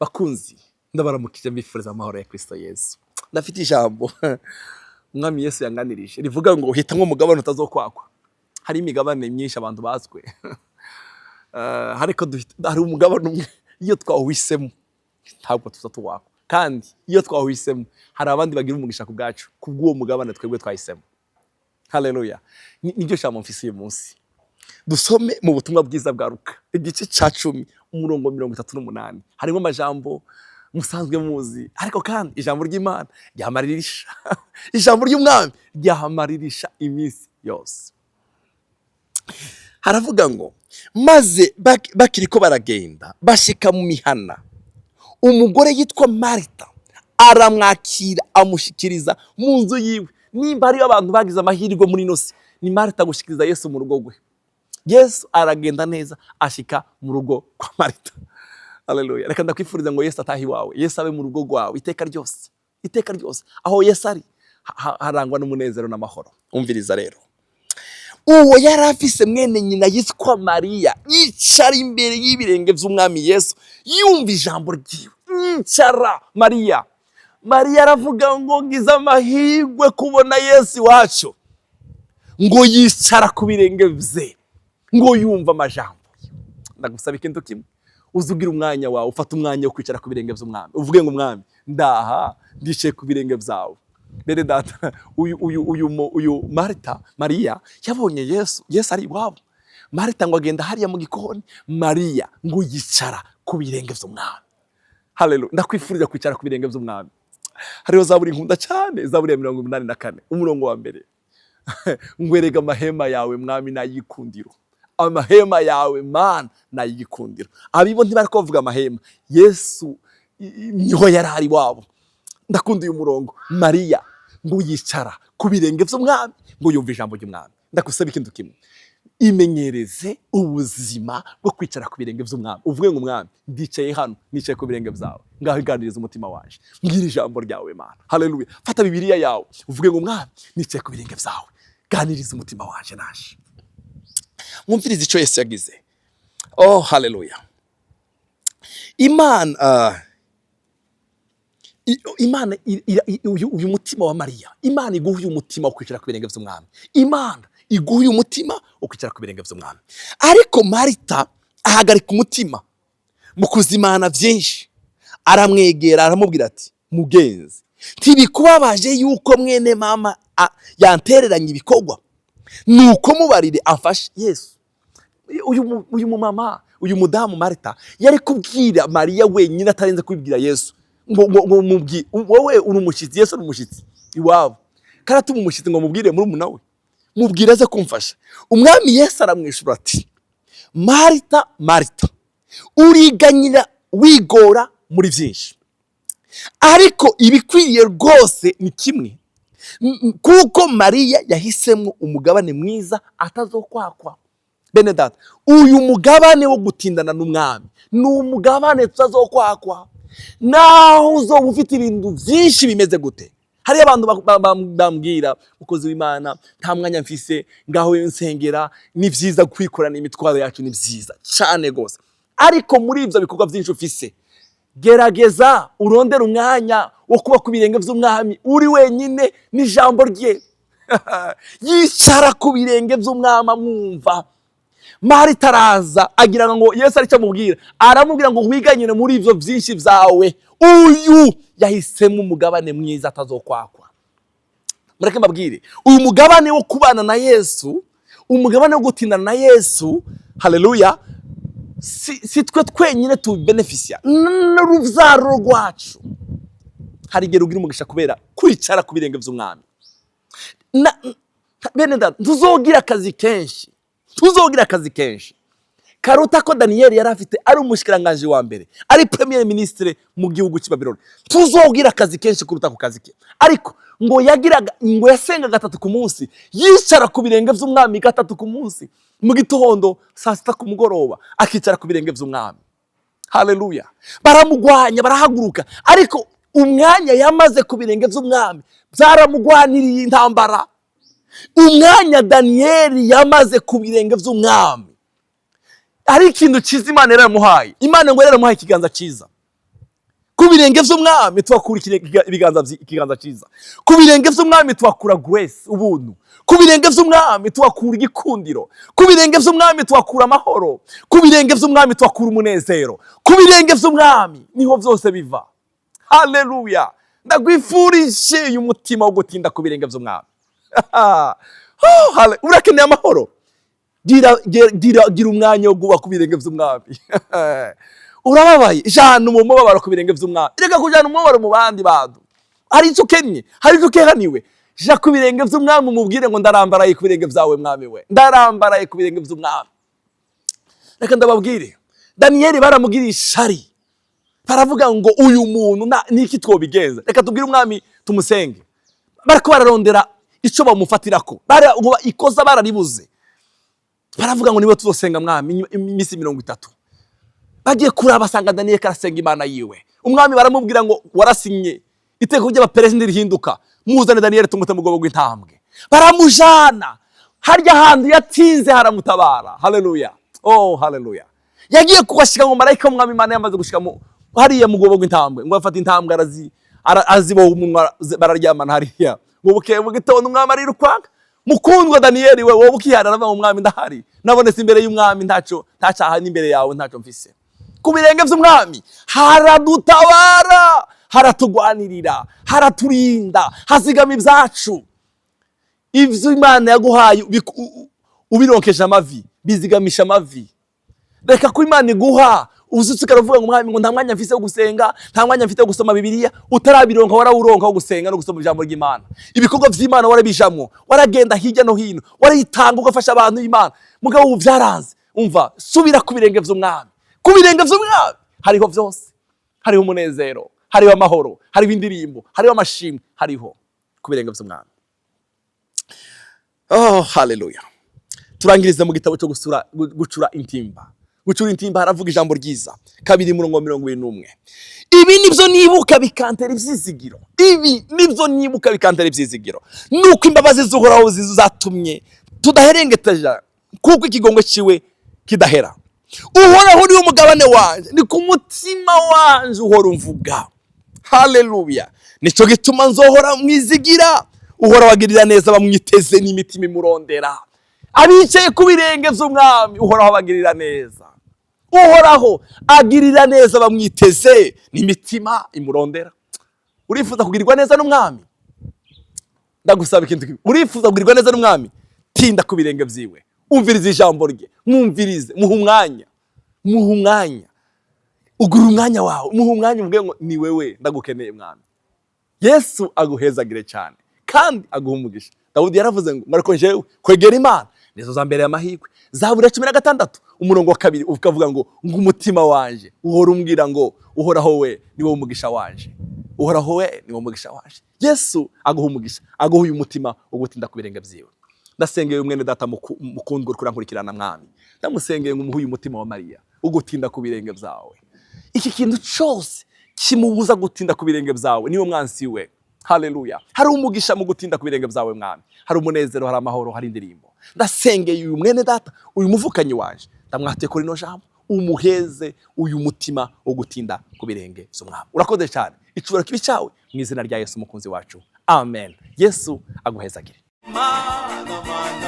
Bakunzi, ndabaramukije, mbifuriza amahoro ya Kristo Yesu. Ndafite ijambo Umwami Yesu yanganirije rivuga ngo hitamwo umugabane utazokwakwa. Hari imigabane myinshi abantu bazwe. Ariko hari umugabane umwe iyo twawuhisemo ntabwo tuza tuwakwa, kandi iyo twawuhisemo hari abandi bagira umugisha ku bwacu, kubw'uwo mugabane twebwe twahisemo. Haleluya! Niryo jambo mfise uyu munsi. Dusome mu Butumwa Bwiza bwa Luka, igice ca 10, umurongo 38. Harimo amajambo musanzwe muzi, ariko kandi ijambo ry'Imana ryahamaririsha, ijambo ry'Umwami ryahamaririsha iminsi yose. Haravuga ngo: "Maze bakiriko baragenda, bashika mu mihana, umugore yitwa Marita aramwakira, amushikiriza mu nzu yiwe." Nimba hariyo abantu bagize amahirwe muri ino si, ni Marita gushikiriza Yesu mu rugo rwe. Yesu aragenda neza, ashika mu rugo kwa Marita. Haleluya! Reka ndakwifuriza ngo Yesu atahe iwawe, Yesu abe mu rugo rwawe iteka ryose, iteka ryose. Aho Yesu ari harangwa n'umunezero n'amahoro. Umviriza rero: "Uwo yari afise mwene nyina yitwa Mariya, yicara imbere y'ibirenge vy'Umwami Yesu, yumva ijambo ryiwe." Yicara Mariya. Mariya aravuga ngo ngize amahirwe kubona Yesu iwacu. Ngo yicara ku birenge vye, ngo yumva amajambo. Ndagusaba ikintu kimwe: uze ugira umwanya wawe, ufate umwanya wo kwicara ku birenge vy'Umwami, uvuge ngo: "Umwami, ndaha, ndicaye ku birenge vyawe." Bene data, uyu Marita, Mariya yabonye Yesu, Yesu ari iwabo. Marita ngo agenda hariya mu gikoni, Mariya ngo yicara ku birenge vy'Umwami. Haleluya! Ndakwifuriza kwicara ku birenge vy'Umwami. Hariho zaburi nkunda cyane, Zaburi ya 84, umurongo wa mbere, ngo: "Erega amahema yawe, Mwami, nayikundiro, amahema yawe, Mana, nayigikundiro." Abibo ntibariko bavuga amahema, Yesu niho yari ari iwabo. Ndakunda uyu murongo. Mariya ngo yicara ku birenge vy'Umwami, ngo yumve ijambo ry'Umwami. Ndagusaba ikintu kimwe: imenyereze ubuzima bwo kwicara ku birenge vy'Umwami, uvuge ngo: "Umwami, ndicaye hano, nicaye ku birenge vyawe, ngaho iganiriza umutima wanje, mbwira ijambo ryawe, Mana." Haleluya! Fata Bibiliya yawe, uvuge ngo: "Umwami, nicaye ku birenge vyawe, ganiriza umutima wanje." Naje mwumvirize ico Yesu yagize. Oh, haleluya! Imana Imana uyu mutima wa Mariya, Imana iguha uyu mutima wo kwicara ku birenge vy'Umwami. Imana iguha uyu mutima wo kwicara ku birenge vy'Umwami. "Ariko Marita ahagarika umutima mu kuzimana vyinshi. Aramwegera, aramubwira ati: 'Mugenzi, ntibikubabaje yuko mwene mama yantereranye ibikorwa? Nuko mubarire amfashe.'" Yesu, uyu mumama, uyu mudamu Marita yari kubwira Mariya wenyine, atarenze kubibwira Yesu, ngo wowe uri umushyitsi, Yesu ari umushyitsi iwabo, karatuma umushyitsi ngo mubwire murumuna we, mubwire aze kumfasha. Umwami Yesu aramwishura ati: "Marita, Marita, uriganyira wigora muri byinshi, ariko ibikwiriye rwose ni kimwe. Kuko Mariya yahisemo umugabane mwiza atazokwakwa." Bene data, uyu mugabane wo gutindana n'Umwami ni umugabane tutazokwakwa, naho uzoba ufite ibintu byinshi bimeze gute. Hariyo abantu bambwira: "Mukozi w'Imana, nta mwanya mfise, ngaho nsengera." Ni vyiza kwikorana imitwaro yacu, ni vyiza cane gose, ariko muri ivyo bikorwa byinshi ufise, gerageza urondere umwanya wo kuba ku birenge vy'Umwami, uri wenyine n'ijambo rye. Yicara ku birenge vy'Umwami, amwumva. Marita araza agira ngo Yesu aricyo amubwira, aramubwira ngo: "Wiganyire muri ivyo vyinshi vyawe, uyu yahisemo umugabane mwiza atazokwakwa." Mureke mbabwire, uyu mugabane wo kubana na Yesu, umugabane wo gutindana na Yesu, haleluya, si twe twenyine tubenefisiya, n'uruvyaro rwacu. Hari igihe rugira umugisha kubera kwicara ku birenge vy'Umwami. Bene data, tuzogira akazi kenshi, tuzogira akazi kenshi karuta ko Daniyeli yari afite, ari umushikiranganji wa mbere, ari premier ministre mu gihugu cy'i Babyloni. Tuzogira akazi kenshi kuruta ku kazi ke, ariko ngo yagiraga, ngo yasenga gatatu ku munsi, yicara ku birenge vy'Umwami gatatu ku munsi, mu gitondo, saa sita, ku mugoroba, akicara ku birenge vy'Umwami. Haleluya! Baramugwanya, barahaguruka, ariko umwanya yamaze ku birenge vy'Umwami byaramugwaniriye intambara. Umwanya Daniyeli yamaze ku birenge vy'Umwami, hari ikintu cyiza Imana yaramuhaye. Imana ngo yaramuhaye ikiganza cyiza. Ku birenge vy'umwami tuhakura ibiganza ikiganza ciza. Ku birenge vy'umwami tuhakura grace, ubuntu. Ku birenge vy'umwami tuhakura igikundiro. Ku birenge vy'umwami tuhakura amahoro. Ku birenge vy'umwami tuhakura umunezero. Ku birenge vy'umwami niho vyose biva. Haleluya! Ndagwifurije uyu mutima wo gutinda ku birenge vy'umwami. Oh, urakeneye amahoro, gira umwanya wo kuba ku birenge vy'umwami. Urababaye, jana umubabaro ku birenge vy'umwami. Reka kujana umubabaro mu bandi bantu. Hari icyo ukennye, hari icyo ukehaniwe, ja ku birenge vy'umwami, umubwire ngo: "Ndarambaraye ku birenge vyawe, mwami we, ndarambaraye ku birenge vy'umwami." Reka ndababwire, Daniyeli baramugiriye ishari, baravuga ngo: "Uyu muntu niki twobigenza? Reka tubwire umwami tumusenge." Bariko bararondera ico bamufatirako. Ngo ikosa bararibuze, baravuga ngo: "Niwe tuzosenga, mwami, iminsi 30." Bagiye kuraba basanga Daniyeli karasenga Imana yiwe. Umwami baramubwira ngo: "Warasinye iteko ry'abaperezida rihinduka, muzane Daniyeli tumute mu rwobo rw'intambwe." Baramujana harya hantu yatinze, haramutabara. Haleluya! Oh, haleluya! Yagiye kuhashika ngo marayika w'umwami Imana yamaze gushika mu hariya mu rwobo rw'intambwe, ngo afata intambwe araziboha umunwa, bararyamana hariya. Ngo bukeye mu gitondo umwami arirukwanga: "Mukundwa Daniyeli we, wowe ukihara?" Aravuga ngo: "Umwami, ndahari, nabonetse imbere y'umwami, ntaco, nta cyaha n'imbere yawe, ntacyo mfise." Ku birenge vy'umwami haradutabara, haratugwanirira, haraturinda, hazigama ibyacu. Ivyo Imana yaguhaye ubironkesha amavi, bizigamisha amavi. Reka ko Imana iguha uzutse ukavuga ngo: "Mwami," ngo, "nta mwanya mfise wo gusenga, nta mwanya mfite wo gusoma Bibiliya." Utarabironka, warawuronka wo gusenga no gusoma ijambo ry'Imana. Ibikorwa vy'Imana warabijamwo, waragenda hirya no hino, warayitanga, ugafasha abantu Imana, mugabo ubu vyaranze. Umva, subira ku birenge vy'umwami. Ku birenge vy'umwami hariho vyose, hariho umunezero, hariho amahoro, hariho indirimbo, hariho amashimwe, hariho ku birenge vy'umwami. Oh, haleluya! Turangiriza mu gitabo cyo gusura gucura intimba. Gucura intimba haravuga ijambo ryiza, 2 murongo wa 21: "Ibi nibyo nibuka bikantera ibyizigiro, ibi nibyo nibuka bikantera ibyizigiro, nuko imbabazi z'Uhoraho zatumye tudaherengeteja, kuko ikigongwe ciwe kidahera. Uhoraho niwe mugabane wanje, ni ku mutima wanje uhora umvuga. Haleluya! Nico gituma nzohora mwizigira. Uhoraho agirira neza bamwiteze n'imitima imurondera." Abicaye ku birenge vy'umwami, Uhoraho abagirira neza. Uhoraho agirira neza bamwiteze n'imitima imurondera. Urifuza kugirirwa neza n'umwami? Ndagusaba ikintu kimwe. Urifuza kugirirwa neza n'umwami? Tinda ku birenge vyiwe, umvirize ijambo rye, mwumvirize, muha umwanya, muha umwanya, ugura umwanya wawe, muha umwanya, umubwire ngo: "Ni wewe ndagukeneye, mwami." Yesu aguhezagire cyane kandi aguha umugisha. Dawudi yaravuze ngo: "Mariko jewe kwegera Imana nizo za mbere y'amahirwe." Zaburi ya 16 umurongo wa 2 ukavuga ngo "Umutima wanje uhora umbwira ngo: Uhoraho we ni wowe umugisha wanje, Uhoraho we ni wowe umugisha wanje." Yesu aguha umugisha, aguha uyu mutima wo gutinda ku birenge vyiwe. Ndasengeye mwene data mukundwa uriko urankurikirana. Mwami, ndamusengeye ngo umuhe uyu mutima wa Mariya wo gutinda ku birenge vyawe. Iki kintu cyose kimubuza gutinda ku birenge byawe niwe mwansi we. Haleluya! Hari umugisha mu gutinda ku birenge byawe, mwami. Hari umunezero, hari amahoro, hari indirimbo. Ndasengeye uyu mwene data, uyu muvukanyi wanje, ndamwatiye kuri ino jambo, umuheze uyu mutima wo gutinda ku birenge by'umwami. Urakoze cyane, icubahiro kibe cyawe, mu izina rya Yesu umukunzi wacu, amen. Yesu aguhezagire. Mana, mana.